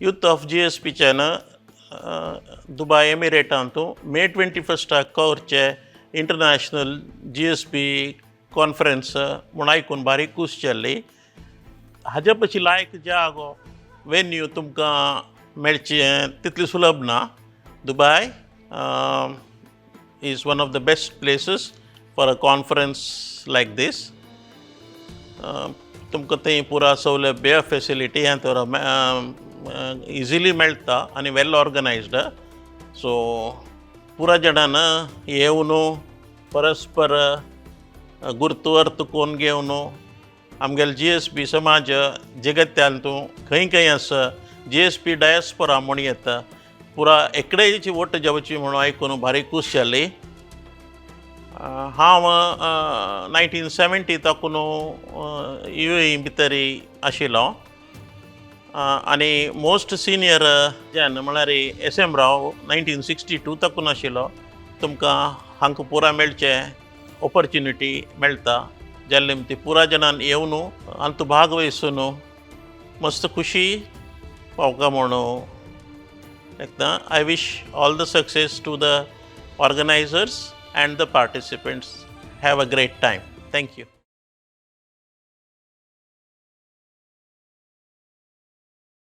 Youth of जीएसपीच्यान Dubai एमिरेटांतू मे 21 आक करचे international GSP conference म्हूण आयकून बारीक खूश जाली. हाज्या पशी लायक जागो, वेन्यू तुमकां मेळची तितली सुलभ ना. Dubai is one of the best places for a conference like this. तुमकां थंय पुरा सौलभ्य, फेसिलिटी हें तर इजिली मेळटा आनी वेल ऑर्गनायज्ड. सो पुरा जाणान येवन परस्पर गुर्तवर्त कोन्न घेवन आमगेले जीएसपी समाज जगत्यांतू खंय खंय आसा, जीएसपी डायस्पोरा म्हूण येता, पुरा एकडेची वोट जावची म्हणून आयकून भारी खूश जाली. हांव 1970 ताकून यूएई भितर आशिल्लो आनी मोस्ट सिनियर जन म्हळ्यार एस एम राव 1962 ताकून आशिल्लो. तुमकां हांकां पुरा मेळचें ऑपॉर्च्युनिटी मेळटा जाल्ले ती पुरा जाणान येवन हातूंत भाग वयसून मस्त खुशी पावका म्हणून एकदां I wish all the success to the organizers and the participants. Have a great time. Thank you.